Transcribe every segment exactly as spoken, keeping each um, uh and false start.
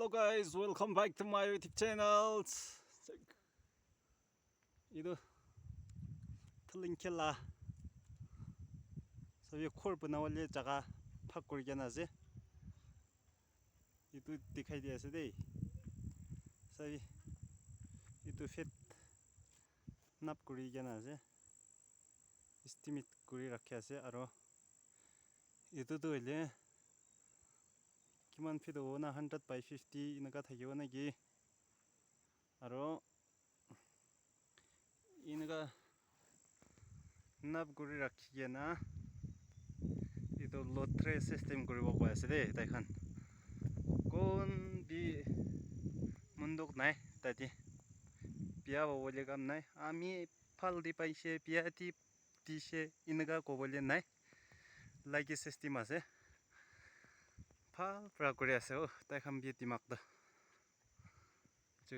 Hello guys, welcome back to my YouTube channel. Etu Thalingkhel la sabi ghor banabole jaga bhag kuri kena ase. Etu dikhai di ase de. Sabi etu feet nap kuri kena ase. Estimate kuri rakhi ase aro etu tu hoile kiman feet hobo na, hundred by fifty eneka thakibo naki? Aro eneka nap kuri rakhi kena etu lottery system kuribo koi ase de tai khan. Kon bi mondok nai tate, bia hobole kam nai. Ami phal di paise, bia di dise eneka kobole nai. Lucky system ase. Bhal pra kuri ase oh, tai khan bi dimag da. Chu.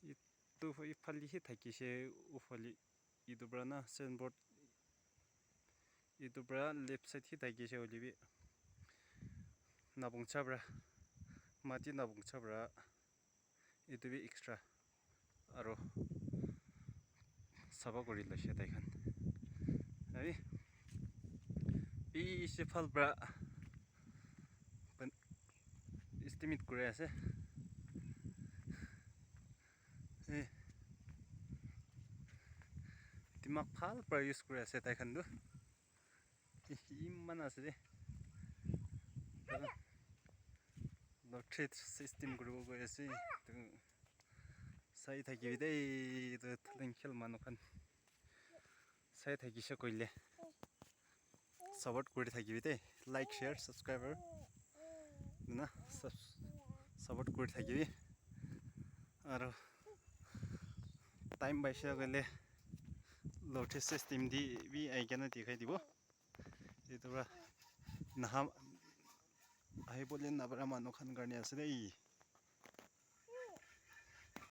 Etu phale hi thakise, u phale etu pra na signboard. Etu pra left side hi thakise hoile bi. Nabongcha pra. Mati nabongcha pra. Etu bi extra aro sapha kuri loise tai khan. Ahi, bishi bhal pra estimate kuri ase. Eh, dimag bhal pra use kuri ase tai khan tu. Iman ase de. Lottery system kuribo koi ase. Tu sai thakibi de. Tu Thalingkhel manu khan sai thakise koile support kuri thakibi de. Like, share, subscriber na subs- support kuri thakibi. Aro time paise koile lottery system di bi ahi kena dikhai dibo. Etu pra naha ahibole nabara manu khan karne ase de.